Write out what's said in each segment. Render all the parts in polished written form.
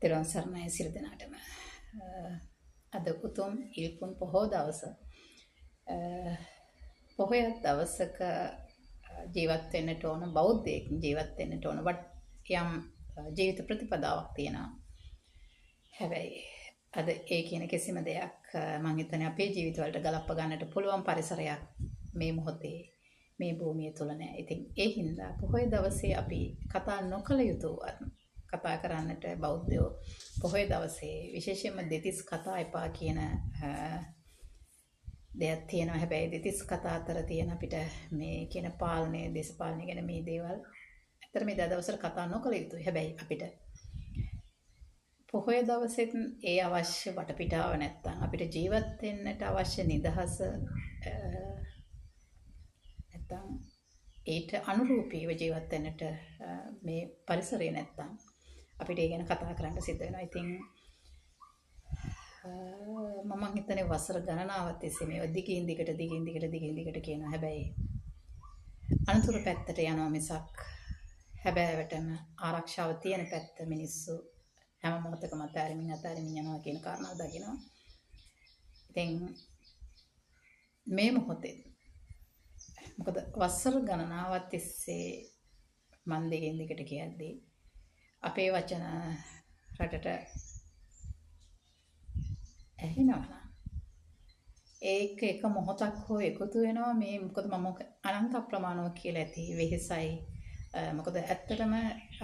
තෙරුවන් සරණයි සියලු දෙනාටම. අද උතුම් ඉල්පුන් පොහෝ දවස. පොහොය දවසක ජීවත් වෙන්නට ඕන බෞද්ධයෙක් ජීවත් වෙන්නට ඕන යම් ජීවිත ප්‍රතිපදාවක් තියෙනවා. හැබැයි අද ඒ කියන කිසිම දෙයක් මං හිතන්නේ අපේ ජීවිතවලට ගලප්ප ගන්නට පුළුවන් පරිසරයක් මේ මොහොතේ මේ භූමිය තුල නෑ. ඉතින් ඒ හින්දා පොහොය දවසේ අපි කතා නොකළ යුතුවත් කතා කරන්නට බෞද්ධයෝ පොහොය දවසේ විශේෂයෙන්ම දෙතිස් කතා එපා කියන දෙයක් තියෙනවා. හැබැයි දෙතිස් කතා අතර තියෙන අපිට මේ කියන පාලනය, දේශපාලනය ගැන මේ දේවල් ඇත්තට මේ දවසට කතා නොකළ යුතුයි. හැබැයි අපිට පොහොය දවසෙත් ඒ අවශ්‍ය වටපිටාව නැත්තම් අපිට ජීවත් වෙන්නට අවශ්‍ය නිදහස නැත්තම් ඒට අනුරූපීව ජීවත් වෙන්නට මේ පරිසරය නැත්තම් අපිට ඒ ගැන කතා කරන්න සිද්ධ වෙනවා. ඉතින් මම හිතන්නේ වසර ගණනාවක් තිස්සේ මේවා දිගින් දිගට දිගින් දිගට දිගින් දිගට කියනවා. හැබැයි අනතුරු පැත්තට යනවා මිසක් හැබෑවටම ආරක්ෂාව තියෙන පැත්ත මිනිස්සු හැම මොහොතකම අතාරිමින් අතාරිමින් යනවා කියන කාරණාව දකිනවා. ඉතින් මේ මොහොතේ මොකද වසර ගණනාවක් තිස්සේ මන් දිගින් දිගට කියද්දී අපේ වචන රටට ඇහෙනවා නම් ඒක එක මොහොතක් හෝ එකතු වෙනවා. මේ මොකද මම අනන්ත අප්‍රමාණව කියලා ඇති වෙහෙසයි. මොකද ඇත්තටම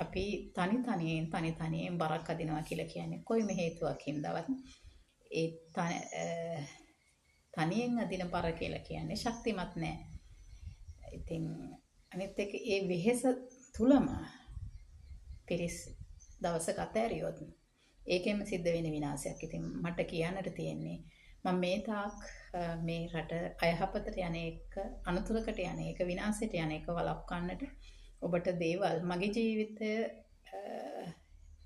අපි තනි තනියෙන් තනි තනියෙන් බරක් අදිනවා කියලා කියන්නේ කොයිම හේතුවක් හින්දාවත් ඒ තනියෙන් අදින බර කියලා කියන්නේ ශක්තිමත් නෑ. ඉතින් අනිත් එක ඒ වෙහෙස තුලම පිරිස් දවසක අතෑරියොත් ඒකෙන්ම සිද්ධ වෙන විනාශයක්. ඉතින් මට කියන්නට තියෙන්නේ මම මේ තාක් මේ රට අයහපතට යන එක, අනතුරකට යන එක, විනාශයට යන එක වළක්වන්නට ඔබට දේවල් මගේ ජීවිතය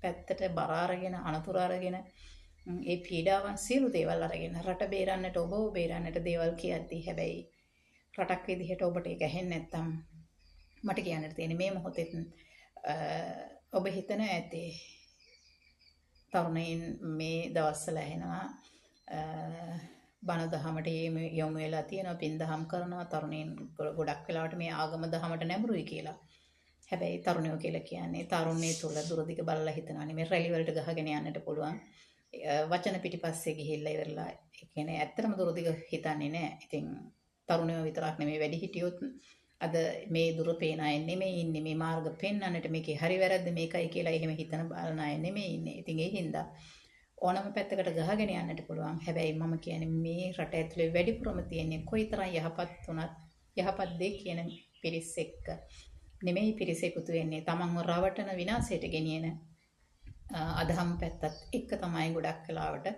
පැත්තට බර අරගෙන අනතුර අරගෙන ඒ පීඩාවන් සියලු දේවල් අරගෙන රට බේරන්නට ඔබව බේරන්නට දේවල් කියද්දී හැබැයි රටක් විදිහට ඔබට ඒක ඇහෙන්නේ නැත්තම් මට කියන්නට තියෙන්නේ මේ මොහොතෙත් ඔබ හිතන ඇති තරුණයින් මේ දවස්වල ඇහෙනවා බණ දහමට යොමු වෙලා තියෙනවා, පින් දහම් කරනවා, තරුණයින් ගොඩක් වෙලාවට මේ ආගම දහමට නැඹුරුයි කියලා. හැබැයි තරුණයෝ කියලා කියන්නේ තරුණයේ තුල දුරදිග බලලා හිතනවා නෙමෙයි, රැලි වලට ගහගෙන යන්නට පුළුවන්, වචන පිටිපස්සේ ගිහිල්ලා ඉවරලා ඒ කියන්නේ ඇත්තටම දුරදිග හිතන්නේ නෑ. ඉතින් තරුණයෝ විතරක් නෙමෙයි වැඩිහිටියොත් අද මේ දුර පේන අය නෙමෙයි ඉන්නේ, මේ මාර්ග පෙන්වන්නට මේකේ හරි වැරද්ද මේකයි කියලා එහෙම හිතන බලන අය නෙමෙයි ඉන්නේ. ඉතින් ඒ හින්දා ඕනම පැත්තකට ගහගෙන යන්නට පුළුවන්. හැබැයි මම කියන්නේ මේ රට ඇතුලේ වැඩිපුරම තියෙන්නේ කොයිතරම් යහපත් වුණත් යහපත් දේ කියන පිරිස් එක්ක නෙමෙයි පිරිස එකතු වෙන්නේ. තමන්ව රවටන විනාශයට ගෙනියන අදහම් පැත්තත් එක්ක තමයි ගොඩක් වෙලාවට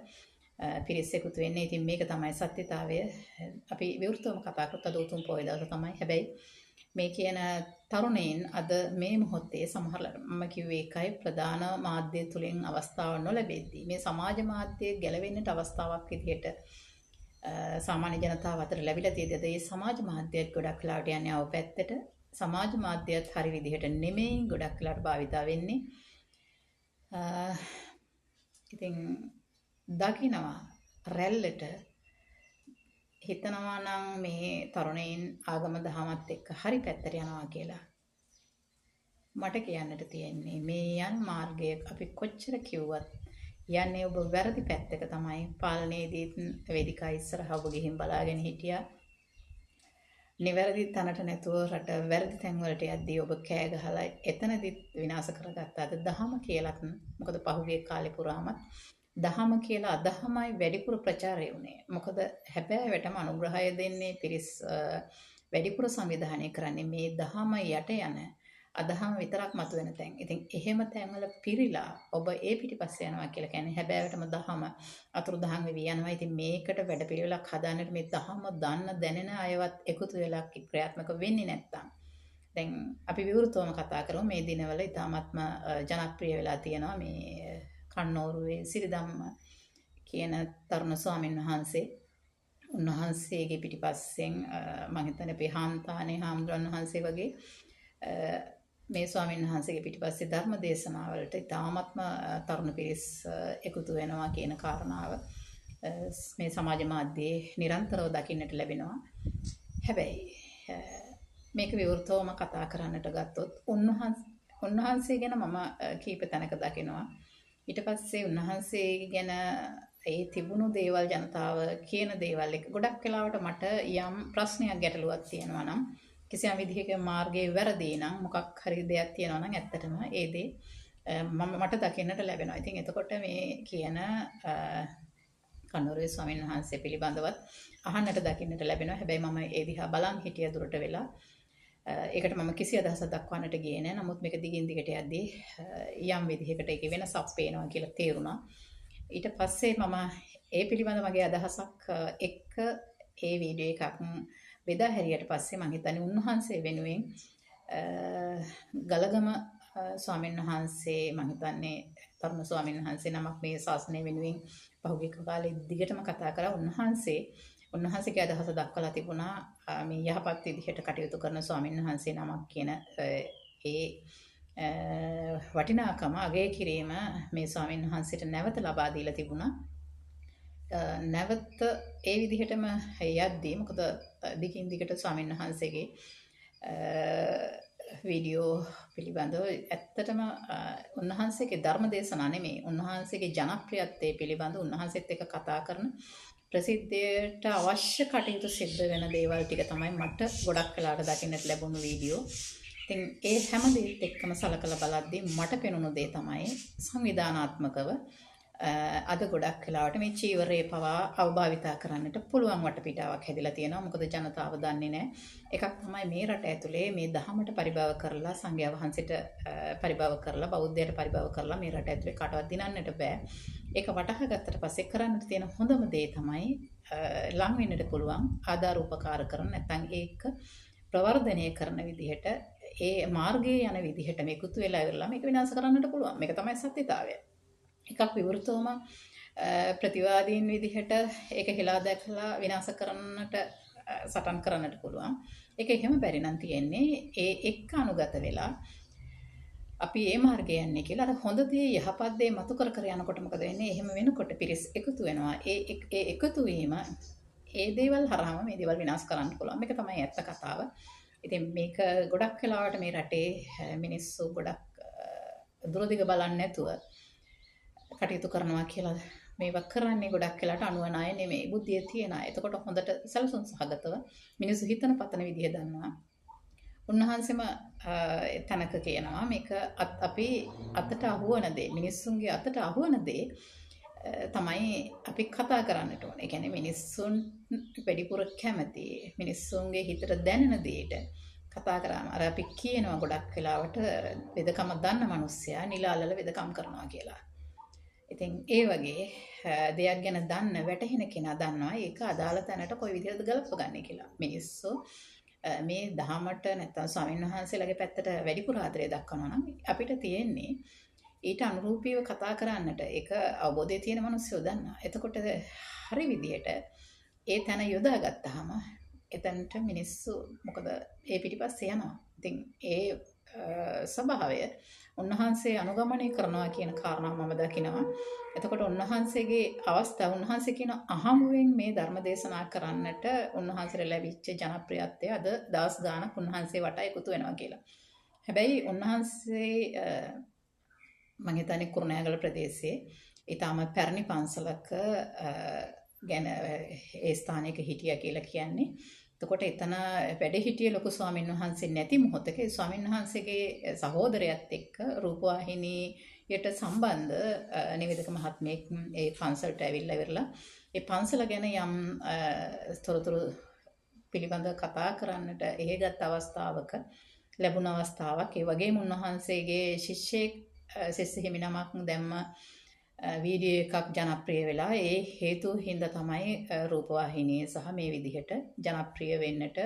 පිරිස් එකතු වෙන්නේ. ඉතින් මේක තමයි සත්‍යතාවය. අපි විවෘතවම කතා කරත් අද උතුම් පොය දවස තමයි. හැබැයි මේ කියන තරුණයින් අද මේ මොහොතේ සමහරවල් මම කිව්වේ ඒකයි ප්‍රධාන මාධ්‍ය තුලින් අවස්ථාව නොලැබෙද්දී මේ සමාජ මාධ්‍ය ගැලවෙන්නට අවස්ථාවක් විදිහට සාමාන්‍ය ජනතාව අතර ලැබිලා තියෙද්දී අද මේ සමාජ මාධ්‍යයත් ගොඩක් වෙලාවට යන්නේ අව පැත්තට. සමාජ මාධ්‍යයත් හරි විදිහට නෙමෙයි ගොඩක් වෙලාවට භාවිතා වෙන්නේ. ඉතින් දකිනවා රැල්ලට හිතනවා නම් මේ තරුණයින් ආගම දහමත් එක්ක හරි පැත්තට යනවා කියලා. මට කියන්නට තියෙන්නේ මේ යන මාර්ගය අපි කොච්චර කිව්වත් යන්නේ ඔබ වැරදි පැත්තක තමයි. පාලනයේදී වේදිකා ඉස්සරහා ඔබ ගිහින් බලාගෙන හිටියා. නිවැරදි තැනට නැතුව රට වැරදි තැන් වලට යද්දී ඔබ කෑ ගහලා එතනදිත් විනාශ කරගත්තා. අද දහම කියලත් මොකද පහුගිය කාලේ පුරාමත් දහම කියලා අදහමයි වැඩිපුර ප්‍රචාරය වුණේ. මොකද හැබෑවටම අනුග්‍රහය දෙන්නේ පිරිස් වැඩිපුර සංවිධානය කරන්නේ මේ දහම යට යන අදහම විතරක් මතුවෙන තැන්. ඉතින් එහෙම තැන්වල පිරීලා ඔබ ඒ පිටිපස්සේ යනවා කියලා කියන්නේ හැබෑවටම දහම අතුරුදහන් වෙවි යනවා. ඉතින් මේකට වැඩපිළිවෙලක් හදාන්නට මේ දහම දන්න දැනෙන අයවත් එකතු වෙලා ක්‍රියාත්මක වෙන්නේ නැත්තම් දැන් අපි විවෘතවම කතා කරමු. මේ දිනවල ඉතාමත්ම ජනප්‍රිය වෙලා තියෙනවා මේ කන්නෝරුවේ සිරිධම්ම කියන තරුණ ස්වාමීන් වහන්සේ. උන්වහන්සේගේ පිටිපස්සෙන් මම හිතන්නේ අපේ හාන්තානේ හාමුදුරන් වහන්සේ වගේ මේ ස්වාමීන් වහන්සේගේ පිටිපස්සේ ධර්ම දේශනාවලට ඉතාමත්ම තරුණ පිරිස් එකතු වෙනවා කියන කාරණාව මේ සමාජ මාධ්‍යයේ නිරන්තරව දකින්නට ලැබෙනවා. හැබැයි මේක විවෘතවම කතා කරන්නට ගත්තොත් උන්වහන්සේ ගැන මම කීප තැනක දකිනවා. ඊට පස්සේ උන්වහන්සේ ගැන ඒ තිබුණු දේවල් ජනතාව කියන දේවල් එක ගොඩක් වෙලාවට මට යම් ප්‍රශ්නයක් ගැටලුවක් තියෙනවා නම් කිසියම් විදිහක මාර්ගයේ වැරදි නම් මොකක් හරි දෙයක් තියෙනවා නම් ඇත්තටම ඒ දේ මම මට දකින්නට ලැබෙනවා. ඉතින් එතකොට මේ කියන කන්නෝරුවේ ස්වාමීන් වහන්සේ පිළිබඳවත් අහන්නට දකින්නට ලැබෙනවා. හැබැයි මම ඒ දිහා බලන් හිටිය දුරට වෙලා ඒකට මම කිසි අදහසක් දක්වන්නට ගියේ නෑ. නමුත් මේක දිගින් දිගට යද්දී යම් විදිහකට ඒකේ වෙනසක් පේනවා කියලා තේරුණා. ඊට පස්සේ මම ඒ පිළිබඳ මගේ අදහසක් එක්ක ඒ වීඩියෝ එකක් බෙදා හැරියට පස්සේ මං හිතන්නේ උන්වහන්සේ වෙනුවෙන් ගලගම ස්වාමීන් වහන්සේ මං හිතන්නේ තරුණ ස්වාමීන් වහන්සේ නමක් මේ ශාසනය වෙනුවෙන් පහුගිය කාලේ දිගටම කතා කරා. උන්වහන්සේගේ අදහස දක්වලා තිබුණා මේ යහපත් විදිහට කටයුතු කරන ස්වාමීන් වහන්සේ නමක් කියන ඒ වටිනාකම අගය කිරීම මේ ස්වාමීන් වහන්සේට නැවත ලබා දීලා තිබුණා. නැවත ඒ විදිහටම යද්දී මොකද දිගින් දිගට ස්වාමීන් වහන්සේගේ වීඩියෝ පිළිබඳව ඇත්තටම උන්වහන්සේගේ ධර්ම දේශනා නෙමෙයි, උන්වහන්සේගේ ජනප්‍රියත්වයේ පිළිබඳ උන්වහන්සේත් එක්ක කතා කරන ප්‍රසිද්ධියට අවශ්‍ය කටයුතු සිද්ධ වෙන දේවල් ටික තමයි මට ගොඩක් වෙලාවට දකින්නට ලැබුණු වීඩියෝ. ඉතින් ඒ හැම දෙයත් එක්කම සලකලා බලද්දී මට පෙනුණු දේ තමයි සංවිධානාත්මකව අද ගොඩක් වෙලාවට මේ චීවරයේ පවා අවභාවිතා කරන්නට පුළුවන් වටපිටාවක් හැදිලා තියෙනවා. මොකද ජනතාව දන්නේ නැහැ. එකක් තමයි මේ රට ඇතුලේ මේ දහමට පරිභව කරලා සංඝයා වහන්සේට පරිභව කරලා බෞද්ධයට පරිභව කරලා මේ රට ඇතුලේ කාටවත් දිනන්නට බෑ. ඒක වටහා ගත්තට පස්සේ කරන්නට තියෙන හොඳම දේ තමයි ලං වෙන්නට පුළුවන් ආධාර උපකාර කරන නැත්නම් ඒක ප්‍රවර්ධනය කරන විදිහට ඒ මාර්ගයේ යන විදිහට මේ එකතු වෙලා ඉවරලා මේක විනාශ කරන්නට පුළුවන්. මේක තමයි සත්‍යතාවය. එකක් විවෘතවම ප්‍රතිවාදීන් විදිහට ඒක හෙලා දැකලා විනාශ කරන්නට සටන් කරන්නට පුළුවන්. ඒක එහෙම බැරි නම් තියෙන්නේ ඒ එක්ක අනුගත වෙලා අපි ඒ මාර්ගය යන්නේ කියලා අර හොඳ දේ යහපත් දේ මතු කර කර යනකොට මොකද වෙන්නේ? එහෙම වෙනකොට පිරිස් එකතු වෙනවා. ඒ ඒ එකතු වීම ඒ දේවල් හරහාම මේ දේවල් විනාශ කරන්න පුළුවන්. මේක තමයි ඇත්ත කතාව. ඉතින් මේක ගොඩක් වෙලාවට මේ රටේ මිනිස්සු ගොඩක් දුරදිග බලන්නේ නැතුව කටයුතු කරනවා කියලා මේවා කරන්නේ ගොඩක් වෙලාවට අනුවන අය නෙමෙයි, බුද්ධිය තියෙන අය. එතකොට හොඳට සැලසුම් සහගතව මිනිස්සු හිතන පතන විදිහ දන්නවා. උන්වහන්සේම තැනක කියනවා මේක අපි අතට අහුවන දේ, මිනිස්සුන්ගේ අතට අහුවන දේ තමයි අපි කතා කරන්නට ඕනේ. ඒ කියන්නේ මිනිස්සුන් වැඩිපුර කැමති, මිනිස්සුන්ගේ හිතට දැනෙන දේට කතා කරාම අර අපි කියනවා ගොඩක් වෙලාවට වෙදකම දන්න මිනිස්සයා නිලාලල වෙදකම් කරනවා කියලා. ඉතින් ඒ වගේ දෙයක් ගැන දන්න වැටහෙන කෙනා දන්නවා ඒක අදාළ තැනට කොයි විදිහටද ගලපගන්නේ කියලා. මිනිස්සු මේ දහමට නැත්තම් ස්වාමීන් වහන්සේලාගේ පැත්තට වැඩිපුර ආදරය දක්වනවා නම් අපිට තියෙන්නේ ඊට අනුරූපීව කතා කරන්නට. ඒක අවබෝධය තියෙන මිනිස්සු දන්නවා. එතකොට හරි විදිහට ඒ තැන යොදා ගත්තාම එතනට මිනිස්සු මොකද ඒ පිටිපස්සේ යනවා. ඉතින් ඒ ස්වභාවය උන්වහන්සේ අනුගමනය කරනවා කියන කාරණාව මම දකිනවා. එතකොට උන්වහන්සේගේ අවස්ථාව උන්වහන්සේ කියන අහමුවෙන් මේ ධර්ම දේශනා කරන්නට උන්වහන්සේට ලැබිච්ච ජනප්‍රියත්වය අද දවස් ගාණක් උන්වහන්සේ වටා එකතු වෙනවා කියලා. හැබැයි උන්වහන්සේ මං හිතන්නේ කුරුණෑගල ප්‍රදේශයේ ඊටම පැරණි පන්සලක ගැන ඒ ස්ථානයක හිටියා කියලා කියන්නේ. එතකොට එතන වැඩ හිටිය ලොකු ස්වාමීන් වහන්සේ නැති මොහොතක ඒ ස්වාමීන් වහන්සේගේ සහෝදරයත් එක්ක රූපවාහිනියට සම්බන්ධ නිවේදක මහත්මයෙක් ඒ පන්සලට ඇවිල්ලා ඉවරලා ඒ පන්සල ගැන යම් තොරතුරු පිළිබඳ කතා කරන්නට එහෙගත් අවස්ථාවක ලැබුණ අවස්ථාවක්. ඒ වගේම උන්වහන්සේගේ ශිෂ්‍යෙක් ශිෂ්‍ය හිමිනමක් දැම්ම වීඩියෝ එකක් ජනප්‍රිය වෙලා ඒ හේතු හින්දා තමයි රූපවාහිනිය සහ මේ විදිහට ජනප්‍රිය වෙන්නට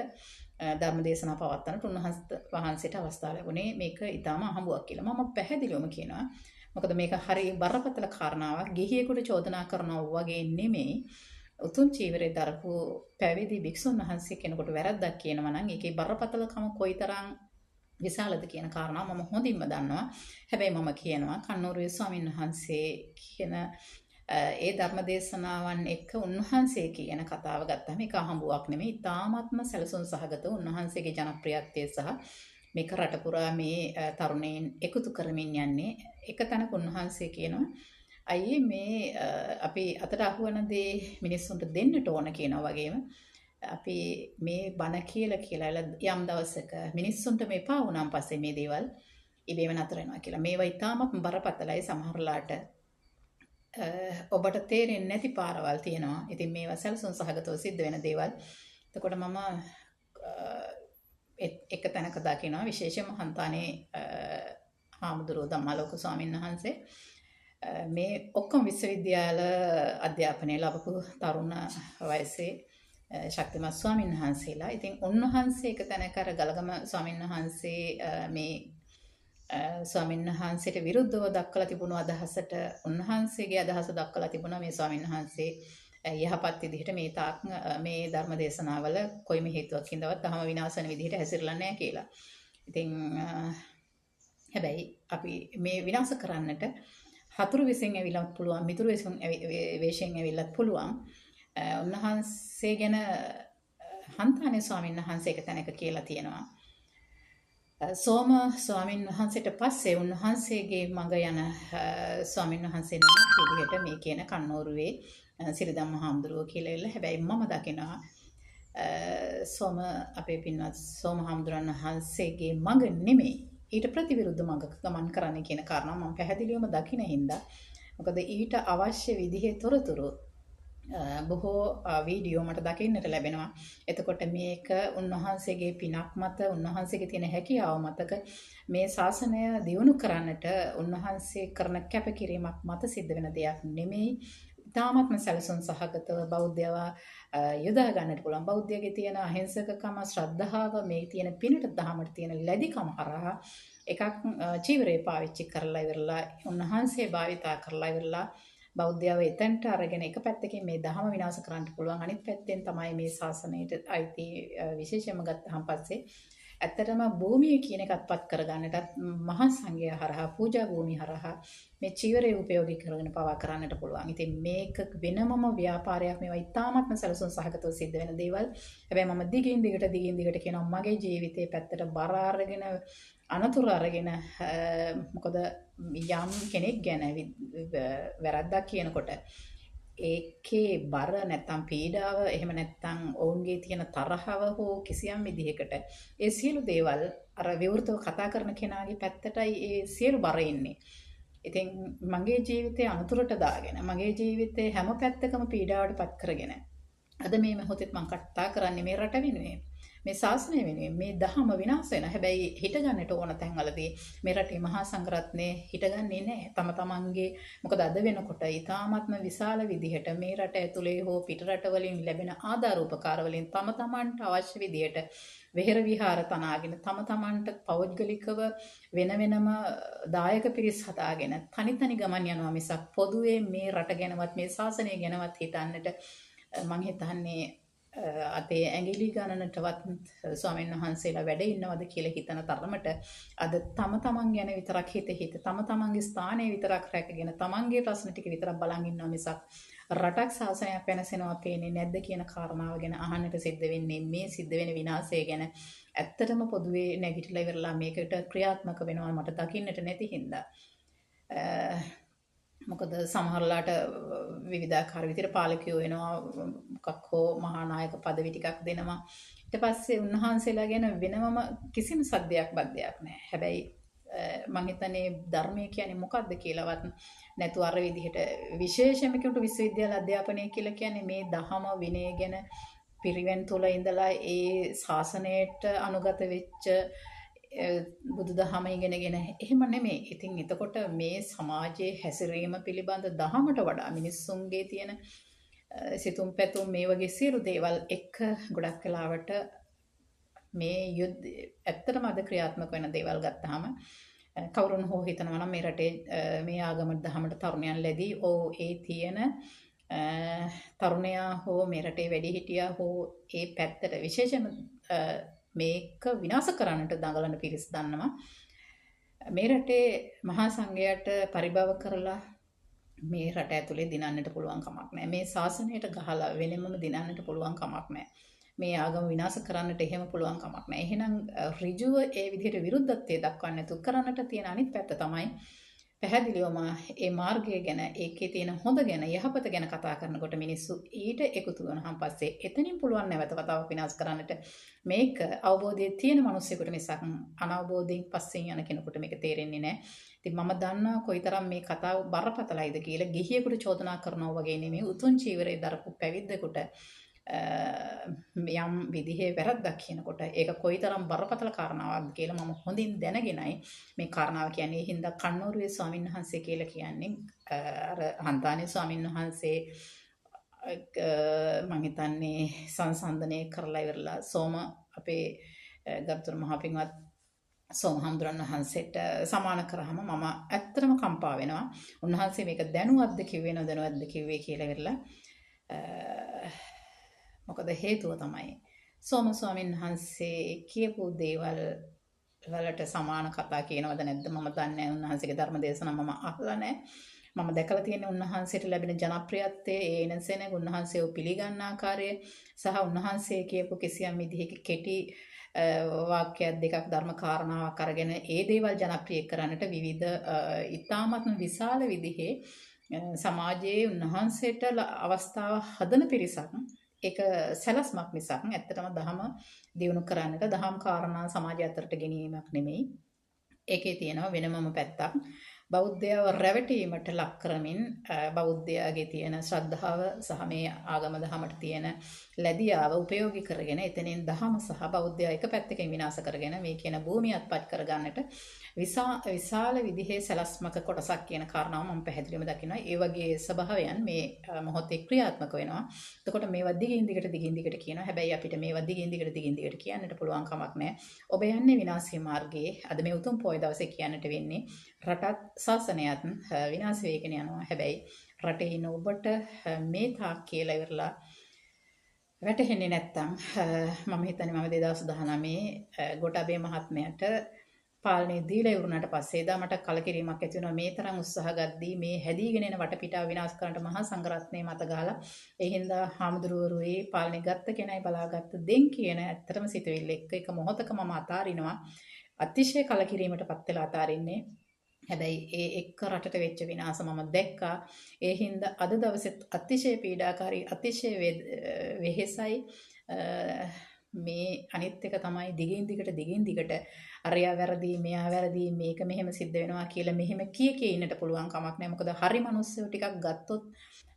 ධර්ම දේශනා පවත්වන්නට උන්වහන්සේට අවස්ථාව ලැබුණේ. මේක ඊටාම අහඹුවක් කියලා මම පැහැදිලිවම කියනවා. මොකද මේක හරි බරපතල කාරණාවක්. ගිහියෙකුට චෝදනා කරනවා වගේ නෙමෙයි. උතුම් චීවරේ දරපු පැවිදි භික්ෂුන් වහන්සේ කෙනෙකුට වැරද්දක් කියනවා නම් ඒකේ බරපතලකම කොයිතරම් විශාලද කියන කාරණාව මම හොඳින්ම දන්නවා. හැබැයි මම කියනවා කන්නෝරුවේ ස්වාමීන් වහන්සේ කියන ඒ ධර්ම දේශනාවන් එක්ක උන්වහන්සේ කියන කතාව ගත්තම ඒක අහඹුවක් නෙමෙයි. ඉතාමත්ම සැලසුම් සහගත උන්වහන්සේගේ ජනප්‍රියත්වය සහ මේක රට පුරා මේ තරුණයින් එකතු කරමින් යන්නේ. එක තැනක උන්වහන්සේ කියනවා අයියේ මේ අපි අතට අහුවන දේ මිනිස්සුන්ට දෙන්නට ඕන කියනවා වගේම අපි මේ බණ කියලා කියලා යම් දවසක මිනිස්සුන්ට මේ එපා වුණාන් පස්සේ මේ දේවල් ඉබේම නතර වෙනවා කියලා. මේවා ඉතාමත් බරපතලයි. සමහරලාට ඔබට තේරෙන්නේ නැති පාරවල් තියෙනවා. ඉතින් මේවා සැලසුම් සහගතව සිද්ධ වෙන දේවල්. එතකොට මම එක තැනක දකිනවා විශේෂයෙන්ම හන්තානේ හාමුදුරුවෝ ධම්මාලෝක ස්වාමීන් වහන්සේ මේ ඔක්කොම විශ්වවිද්‍යාල අධ්‍යාපනය ලැබපු තරුණ වයසේ ශක්තිමත් ස්වාමීන් වහන්සේලා. ඉතින් උන්වහන්සේ එක තැනක අර ගලගම ස්වාමීන් වහන්සේ මේ ස්වාමීන් වහන්සේට විරුද්ධව දක්වලා තිබුණු අදහසට උන්වහන්සේගේ අදහස දක්වලා තිබුණා මේ ස්වාමීන් වහන්සේ යහපත් විදිහට මේ තාක් මේ ධර්ම දේශනාවල කොයිම හේතුවක් හින්දාවත් දහම විනාශ වෙන විදිහට හැසිරලා නැහැ කියලා. ඉතින් හැබැයි අපි මේ විනාශ කරන්නට හතුරු විසින් ඇවිල්ලත් පුළුවන්, මිතුරු විසින් වේශයෙන් ඇවිල්ලත් පුළුවන්. උන්වහන්සේ ගැන හන්තානේ ස්වාමීන් වහන්සේ එක තැනක කියලා තියෙනවා. සෝම ස්වාමීන් වහන්සේට පස්සේ උන්වහන්සේගේ මඟ යන ස්වාමීන් වහන්සේ නමක් විදිහට මේ කියන කන්නෝරුවේ සිරිධම්ම හාමුදුරුවෝ කියලා එಲ್ಲ. හැබැයි මම දකිනවා සෝම අපේ පින්වත් සෝම හාමුදුරන් වහන්සේගේ මඟ නෙමෙයි, ඊට ප්‍රතිවිරුද්ධ මඟක ගමන් කරන්න කියන කාරණාව මම පැහැදිලිවම දකින හින්දා, මොකද ඊට අවශ්‍ය විදිහේ තොරතුරු බොහෝ වීඩියෝ මට දකින්නට ලැබෙනවා. එතකොට මේක උන්වහන්සේගේ පිනක් මත, උන්වහන්සේගේ තියෙන හැකියාව මතක මේ ශාසනය දියුණු කරන්නට උන්වහන්සේ කරන කැපකිරීමක් මත සිද්ධ වෙන දෙයක් නෙමෙයි. ඉතාමත්ම සැලසුම් සහගතව බෞද්ධයව යොදා ගන්නට පුළුවන්. බෞද්ධයගේ තියෙන අහිංසකකම, ශ්‍රද්ධාව, මේ තියෙන පිනට දහමට තියෙන ලැබිකම හරහා එකක් චීවරේ පාවිච්චි කරලා ඉවරලා උන්වහන්සේ භාවිතා කරලා ඉවරලා බෞද්ධයව එතනට අරගෙන එක පැත්තකින් මේ දහම විනාශ කරන්න පුළුවන්, අනිත් පැත්තෙන් තමයි මේ ශාසනයට අයිති විශේෂයෙන්ම ගත්තහම පස්සේ ඇත්තටම භූමිය කියන එකත් පත් කරගන්නටත් මහා සංඝයා හරහා පූජා භූමිය හරහා මේ චීවරය උපයෝගී කරගෙන පවා කරන්නට පුළුවන්. ඉතින් මේක වෙනමම ව්‍යාපාරයක්. මේවා ඉතාමත්ම සැලසුම් සහගතව සිද්ධ වෙන දේවල්. හැබැයි මම දිගින් දිගට කියනවා මගේ ජීවිතේ පැත්තට බර අරගෙන අනතුරු අරගෙන, මොකද යම් කෙනෙක් ගැන වැරද්දක් කියනකොට ඒකේ බර නැත්තම් පීඩාව, එහෙම නැත්තම් ඔවුන්ගේ තියෙන තරහව හෝ කිසියම් විදිහකට ඒ සියලු දේවල් අර විවෘතව කතා කරන කෙනාගේ පැත්තටයි ඒ සියලු බර එන්නේ. ඉතින් මගේ ජීවිතේ අනතුරට දාගෙන, මගේ ජීවිතේ හැම පැත්තකම පීඩාවට පත් කරගෙන අද මේ මොහොතේත් මං කතා කරන්නේ මේ රට වෙනුවෙන්, මේ ශාසනය වෙනුවෙන්, මේ දහම විනාශ වෙන. හැබැයි හිට ගන්නට ඕන තැන්වලදී මේ රටේ මහා සංඝරත්නය හිටගන්නේ නැහැ. තම තමන්ගේ, මොකද අද වෙනකොට ඉතාමත්ම විශාල විදිහට මේ රට ඇතුලේ හෝ පිට රට වලින් ලැබෙන ආධාර උපකාර වලින් තම තමන්ට අවශ්‍ය විදිහට වෙහෙර විහාර තනාගෙන, තම තමන්ට පෞද්ගලිකව වෙන වෙනම දායක පිරිස් හදාගෙන තනි තනි ගමන් යනවා මිසක් පොදුවේ මේ රට ගැනවත් මේ ශාසනය ගැනවත් හිතන්නට මං හිතන්නේ අතේ ඇඟිලි ගණනටවත් ස්වාමීන් වහන්සේලා වැඩ ඉන්නවද කියලා හිතන තරමට අද තම තමන් ගැන විතරක් හිත හිත, තම තමන්ගේ ස්ථානය විතරක් රැකගෙන, තමන්ගේ ප්‍රශ්න ටික විතරක් බලන් ඉන්නවා මිසක් රටක් ශාසනයක් වෙනසෙනවා පේන්නේ නැද්ද කියන කාරණාව ගැන අහන්නට සිද්ධ වෙන්නේ මේ සිද්ධ වෙන විනාශය ගැන ඇත්තටම පොදුවේ නැගිටලා ඉවරලා මේකට ක්‍රියාත්මක වෙනවා මට දකින්නට නැති හින්දා. මොකද සමහරලාට විවිධාකාර විදිහට පාලකයෝ වෙනවා, මොකක් හෝ මහා නායක පදවි ටිකක් දෙනවා. ඊට පස්සේ උන්වහන්සේලා ගැන වෙනමම කිසිම සද්දයක් බද්දයක් නැහැ. හැබැයි මං හිතන්නේ ධර්මය කියන්නේ මොකද්ද කියලාවත් නැතුව අර විදිහට විශේෂයෙන්ම කියනකොට විශ්වවිද්‍යාල අධ්‍යාපනය කියලා කියන්නේ මේ දහම විනය ගැන පිරිවෙන් තුල ඉඳලා ඒ ශාසනයට අනුගත වෙච්ච බුදුදහම ඉගෙනගෙන එහෙම නෙමෙයි. ඉතින් එතකොට මේ සමාජයේ හැසිරීම පිළිබඳ දහමට වඩා මිනිස්සුන්ගේ තියෙන සිතුම් පැතුම් මේ වගේ සියලු දේවල් එක්ක ගොඩක් වෙලාවට මේ යුද්ධ ඇත්තටම අද ක්‍රියාත්මක වෙන දේවල් ගත්තාම කවුරුන් හෝ හිතනවා නම් මේ රටේ මේ ආගම දහමට තරුණයන් ලැබී ඕ ඒ තියෙන තරුණයා හෝ මේ රටේ වැඩිහිටියා හෝ ඒ පැත්තට විශේෂයෙන්ම මේක විනාශ කරන්නට දඟලන පිරිස් දන්නවා. මේ රටේ මහා සංඝයාට පරිභව කරලා මේ රට ඇතුලේ දිනන්නට පුළුවන් කමක් නැහැ. මේ ශාසනයට ගහලා වෙනමම දිනන්නට පුළුවන් කමක් නැහැ. මේ ආගම විනාශ කරන්නට එහෙම පුළුවන් කමක් නැහැ. එහෙනම් ඍජුව ඒ විදිහට විරුද්ධත්වය දක්වන්න නැතුව කරන්නට තියෙන අනිත් පැත්ත තමයි පැහැදිලිවම ඒ මාර්ගය ගැන, ඒකේ තියෙන හොඳ ගැන, යහපත ගැන කතා කරනකොට මිනිස්සු ඊට එකතු වුණාන් පස්සේ එතනින් පුළුවන් නැවත වතාවක් විනාශ කරන්නට. මේක අවබෝධයේ තියෙන මිනිස්සුන්ට මිසක් අනවබෝධයෙන් පස්සෙන් යන කෙනෙකුට මේක තේරෙන්නේ නැහැ. ඉතින් මම දන්නවා කොයිතරම් මේ කතාව බරපතලයිද කියලා. ගිහියෙකුට චෝදනා කරනවා වගේ නෙමෙයි, උතුම් චීවරේ දරපු පැවිද්දෙකුට යම් විදිහේ වැරද්දක් කියනකොට ඒක කොයිතරම් බරපතල කාරණාවක්ද කියලා මම හොඳින් දැනගෙනයි මේ කාරණාව කියන්නේ. ඒ හින්දා කන්නෝරුවේ ස්වාමීන් වහන්සේ කියලා කියන්නේ අර හන්තානේ ස්වාමීන් වහන්සේ මං හිතන්නේ සංසන්දනය කරලා ඉවරලා සෝම අපේ ගරුතර මහා පින්වත් සෝම හඳුරන් වහන්සේට සමාන කරාම මම ඇත්තටම කම්පා වෙනවා. උන්වහන්සේ මේක දැනුවත්ද කිව්වේ නොදැනුවත්ද කිව්වේ කියලා ඉවරලා. මොකද හේතුව තමයි සෝම ස්වාමීන් වහන්සේ කියපු දේවල් වලට සමාන කතා කියනවද නැද්ද මම දන්නේ නැහැ. උන්වහන්සේගේ ධර්ම දේශනා මම අහලා නැහැ. මම දැකලා තියෙන්නේ උන්වහන්සේට ලැබෙන ජනප්‍රියත්වය, ඒ එනසෙන උන්වහන්සේව පිළිගන්න ආකාරය සහ උන්වහන්සේ කියපු කිසියම් විදිහක කෙටි වාක්‍යයක් දෙකක් ධර්ම කාරණාවක් අරගෙන ඒ දේවල් ජනප්‍රිය කරන්නට විවිධ ඉතාමත්ම විශාල විදිහේ සමාජයේ උන්වහන්සේට අවස්ථාව හදන පිරිසක්, ඒක සැලැස්මක් මිසක් ඇත්තටම දහම දියුණු කරන්නට දහම් කාරණා සමාජය අතරට ගෙනීමක් නෙමෙයි. ඒකේ තියෙනවා වෙනමම පැත්තක්. බෞද්ධයව රැවටීමට ලක් කරමින් බෞද්ධයාගේ තියෙන ශ්‍රද්ධාව සහ මේ ආගම දහමට තියෙන ලැබියාව උපයෝගී කරගෙන එතනින් දහම සහ බෞද්ධයා එක පැත්තකින් විනාශ කරගෙන මේ කියන භූමිය අත්පත් කරගන්නට විශාල විදිහේ සැලැස්මක කොටසක් කියන කාරණාව මම පැහැදිලිවම දකිනවා. ඒ වගේ ස්වභාවයන් මේ මොහොතේ ක්‍රියාත්මක වෙනවා. එතකොට මේවා දිගින් දිගට දිගින් දිගට කියනවා. හැබැයි අපිට මේවා දිගින් දිගට දිගින් දිගට කියන්නට පුළුවන් කමක් නැහැ. ඔබ යන්නේ විනාශයේ මාර්ගයේ. අද මේ උතුම් පොය දවසේ කියන්නට වෙන්නේ රටත් ශාසනයත් විනාශ වෙගෙන යනවා. හැබැයි රටේ ඉන්න ඔබට මේ තාක් කියලා ඉවරලා වැටහෙන්නේ නැත්තම් මම හිතන්නේ මම 2019 ගෝඨාභය මහත්මයාට පාලනය දීලා ඉවරුණාට පස්සේ එදා මට කලකිරීමක් ඇති වුණා. මේ තරම් උත්සාහ ගද්දී මේ හැදීගෙන එන වටපිටාව විනාශ කරන්නට මහා සංඝරත්නය මත ගහලා ඒ හින්දා හාමුදුරුවරු ඒ පාලනය ගත්ත කෙනයි බලාගත්ත දෙන් කියන ඇත්තටම සිතුවිල්ල එක්ක එක මොහොතක මම අතාරිනවා. අතිශය කලකිරීමටපත් වෙලා අතාරින්නේ. හැබැයි ඒ එක්ක රටට වෙච්ච විනාශ මම දැක්කා. ඒ හින්දා අද දවසෙත් අතිශය පීඩාකාරී, අතිශය වෙහෙසයි. මේ අනිත් එක තමයි දිගින් දිගට දිගින් දිගට අරයා වැරදි, මෙයා වැරදි, මේක මෙහෙම සිද්ධ වෙනවා කියලා මෙහෙම කිය කිය ඉන්නට පුළුවන් කමක් නැහැ. මොකද හරි මිනිස්සු ටිකක් ගත්තොත්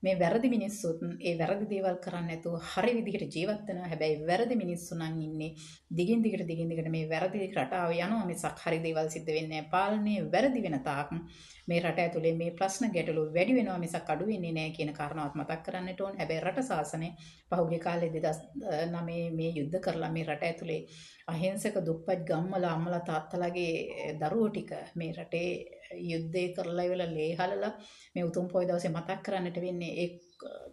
මේ වැරදි මිනිස්සුත් ඒ වැරදි දේවල් කරන්නේ නැතුව හරි විදිහට ජීවත් වෙනවා. හැබැයි වැරදි මිනිස්සු නම් ඉන්නේ දිගින් දිගට දිගින් දිගට මේ වැරදි රටාව යනවා මිසක් හරි දේවල් සිද්ධ වෙන්නේ නැහැ. පාලනය වැරදි වෙන තාක් මේ රට ඇතුලේ මේ ප්‍රශ්න ගැටලු වැඩි වෙනවා මිසක් අඩු වෙන්නේ නැහැ කියන කාරණාවත් මතක් කරන්නට ඕන. හැබැයි රට සාසනය පහුගිය කාලේ 2009 මේ යුද්ධ කරලා මේ රට ඇතුලේ අහිංසක දුප්පත් ගම්වල අම්මලා තාත්තලාගේ දරුවෝ ටික මේ රටේ යුද්ධය කරලා ඉවරලා ලේ හලලා මේ උතුම් පොය දවසේ මතක් කරන්නට වෙන්නේ ඒ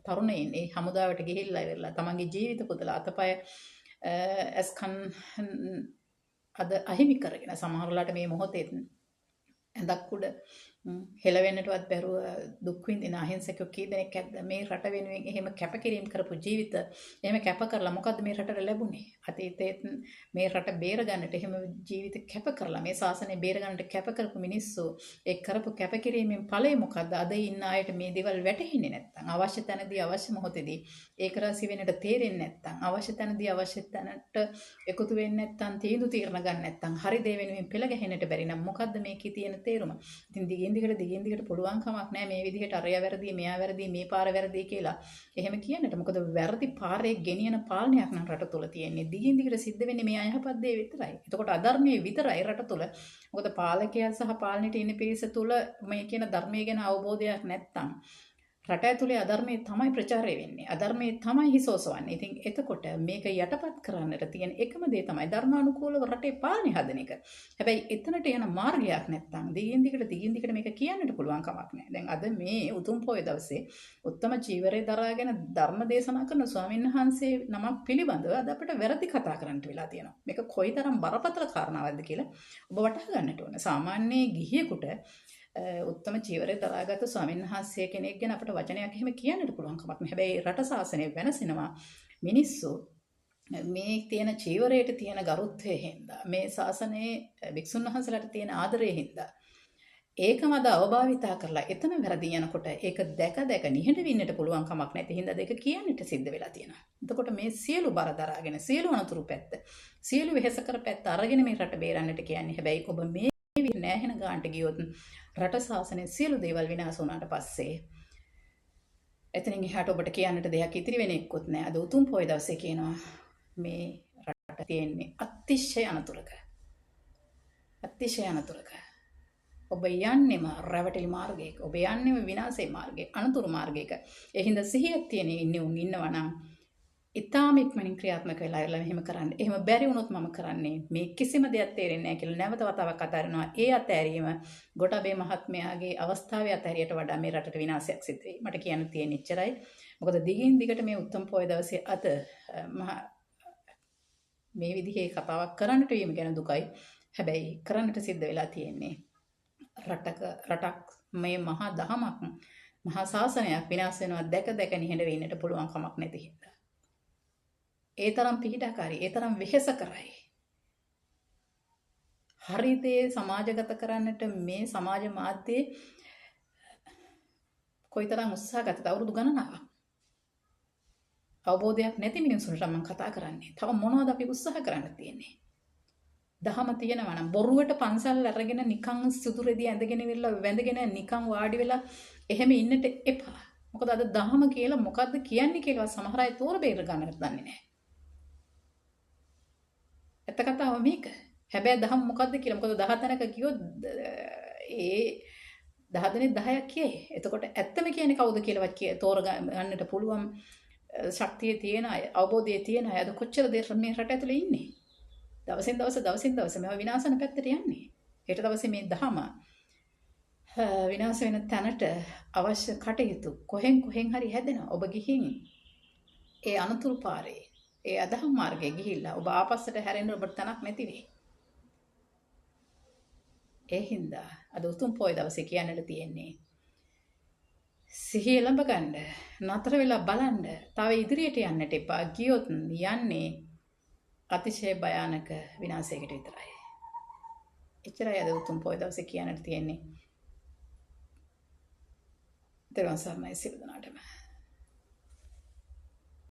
තරුණයින් ඒ හමුදාවට ගිහිල්ලා ඉවරලා තමන්ගේ ජීවිත පුදලා අතපය ඇස්කන් අද අහිමි කරගෙන සමහරලාට මේ මොහොතේ ඇඳක් උඩ හෙලවෙන්නටවත් බැරුව දුක් විඳින අහිංසකයෝ කී දෙනෙක් ඇද්ද? මේ රට වෙනුවෙන් එහෙම කැපකිරීම කරපු ජීවිත එහෙම කැප කරලා මොකද්ද මේ රටට ලැබුණේ? අතීතයේත් මේ රට බේර ගන්නට එහෙම ජීවිත කැප කරලා මේ ශාසනය බේර ගන්නට කැප කරපු මිනිස්සු ඒ කරපු කැපකිරීමෙන් ඵලය මොකද්ද? අද ඉන්න අයට මේ දේවල් වැටහෙන්නේ නැත්තම්, අවශ්‍ය තැනදී අවශ්‍ය මොහොතේදී ඒක රාසි වෙන්නට තේරෙන්නේ නැත්තම්, අවශ්‍ය තැනදී අවශ්‍ය තැනට එකතු වෙන්නේ නැත්තම්, තීන්දුව තීරණ ගන්න නැත්තම්, හරි දේ වෙනුවෙන් පෙළ ගැහෙන්නට බැරි නම් මොකද්ද මේකේ තියෙන තේරුම? ඉතින් දිගින් දිගට දිගින් දිගට පුළුවන් කමක් නෑ මේ විදිහට අරයා වැරදි, මෙයා වැරදි, මේ පාර වැරදි කියලා එහෙම කියන්නට. මොකද වැරදි පාරේ ගෙනියන පාලනයක් නම් රට තුල තියෙන්නේ. දිගින් දිගට සිද්ධ වෙන්නේ මේ අයහපත් දේ විතරයි. එතකොට අධර්මයේ විතරයි රට තුල. මොකද පාලකයා සහ පාලනයට ඉන්න පිරිස තුල මේ කියන ධර්මයේ ගැන අවබෝධයක් නැත්තම් රට ඇතුලේ අධර්මයේ තමයි ප්‍රචාරය වෙන්නේ. අධර්මයේ තමයි හිස ඔසවන්නේ. ඉතින් එතකොට මේක යටපත් කරන්නට තියෙන එකම දේ තමයි ධර්මානුකූලව රටේ පාලනය හදන එක. හැබැයි එතනට යන මාර්ගයක් නැත්තම් දිගින් දිගට මේක කියන්නට පුළුවන් කමක් නැහැ. දැන් අද මේ උතුම් පොය දවසේ උත්තම චීවරය දරාගෙන ධර්ම දේශනා කරන ස්වාමීන් වහන්සේ නමක් පිළිබඳව අද අපිට වැරදි කතා කරන්නට වෙලා තියෙනවා. මේක කොයිතරම් බරපතල කාරණාවක්ද කියලා ඔබ වටහා ගන්නට ඕන. සාමාන්‍ය ගිහියෙකුට උත්තම චීවරය දරාගත් ස්වාමීන් වහන්සේ කෙනෙක් ගැන අපට වචනයක් එහෙම කියන්නට පුළුවන් කමක් නෑ. හැබැයි රට සාසනය වෙනසෙනවා. මිනිස්සු මේ තියෙන චීවරයට තියෙන ගරුත්වය හින්දා, මේ සාසනයේ භික්ෂුන් වහන්සේලාට තියෙන ආදරය හින්දා ඒකම අද අවභාවිතා කරලා එතන වැරදි යනකොට ඒක දැක දැක නිහඬ වෙන්නට පුළුවන් කමක් නැති හින්දා දෙක කියන්නට සිද්ධ වෙලා තියෙනවා. එතකොට මේ සියලු බර දරාගෙන, සියලු අනතුරු පැත්ත, සියලු වෙහෙසකර පැත්ත අරගෙන මේ රට බේරන්නට කියන්නේ. හැබැයි ඔබ මේ නෑහෙන ගානට ගියොත් රට සාසනයේ සියලු දේවල් විනාශ වුණාට පස්සේ එතනින් එහාට ඔබට කියන්නට දෙයක් ඉතිරි වෙන එක්කොත් නෑ. අද උතුම් පොය දවසේ කියනවා මේ රට තියෙන්නේ අතිශය අනතුරක. අතිශය අනතුරක. ඔබ යන්නේම රැවටිලි මාර්ගයක. ඔබ යන්නේම විනාශයේ මාර්ගයක, අනතුරු මාර්ගයක. ඒ හින්දා සිහියක් තියෙන ඉන්නේ උන් ඉන්නවා නම් ඉතාම ඉක්මනින් ක්‍රියාත්මක වෙලා ඉරලා මෙහෙම කරන්න. එහෙම බැරි වුණොත් මම කරන්නේ මේ කිසිම දෙයක් තේරෙන්නේ නැහැ කියලා නැවත වතාවක් අතාරිනවා. ඒ අතෑරීම ගොටාබේ මහත්මයාගේ අවස්ථාවේ අතෑරියට වඩා මේ රටට විනාශයක් සිද්ධ වෙයි. මට කියන්න තියෙන ඉච්චරයි. මොකද දිගින් දිගට මේ උත්තම පොය දවසේ අද මේ විදිහේ කතාවක් කරන්නට වීම ගැන දුකයි. හැබැයි කරන්නට සිද්ධ වෙලා තියෙන්නේ රටක් මේ මහා දහමක්, මහා ශාසනයක් විනාශ වෙනවා දැක දැක නිහඬ වෙන්නට පුළුවන් කමක් නැති හින්දා. ඒ තරම් පිහිටකාරී, ඒ තරම් වෙහෙස කරයි. හරි දේ සමාජගත කරන්නට මේ සමාජ මාධ්‍යයේ කොයිතරම් උත්සාහ ගත්තද අවුරුදු ගණනාවක්. අවබෝධයක් නැති මිනිස්සුන්ට මම කතා කරන්නේ. තව මොනවද අපි උත්සාහ කරන්න තියෙන්නේ? දහම තියෙනවා නම් බොරුවට පන්සල් අරගෙන නිකන් සුදු රෙදි ඇඳගෙන ඉවිල්ලා වැඳගෙන නිකන් වාඩි වෙලා එහෙම ඉන්නට එපා. මොකද අද දහම කියලා මොකද්ද කියන්නේ කියලා සමහර අය තෝර බේර ගන්නට දන්නේ නැහැ. ඇත්ත කතාව මේක. හැබැයි දහම මොකද්ද කියලා මොකද 10 තැනක කියොත් ඒ 10 දෙනෙක් 10ක් කියයි. එතකොට ඇත්තම කියන්නේ කවුද කියලාවත් තෝර ගන්නට පුළුවන් ශක්තිය තියෙන අය, අවබෝධය තියෙන අය අද කොච්චර මේ රට ඇතුලේ ඉන්නේ. දවසින් දවස දවසින් දවස මේවා විනාශන පැත්තට යන්නේ. හෙට දවසේ මේ දහම විනාශ වෙන තැනට අවශ්‍ය කටයුතු කොහෙන් කොහෙන් හරි හැදෙනවා. ඔබ ගිහින් ඒ අනතුරු පාරේ, ඒ අදහම් මාර්ගයේ ගිහිල්ලා ඔබ ආපස්සට හැරෙන්න ඔබට තැනක් නැති වෙයි. ඒ හින්දා අද උතුම් පොය දවසේ කියන්නට තියෙන්නේ සිහිය ළඹ ගන්න, නතර වෙලා බලන්න, තව ඉදිරියට යන්නට එපා. ගියොත් යන්නේ අතිශය භයානක විනාශයකට විතරයි. එච්චරයි අද උතුම් පොය දවසේ කියන්නට තියෙන්නේ. තෙරුවන් සරණයි සියලු දෙනාටම.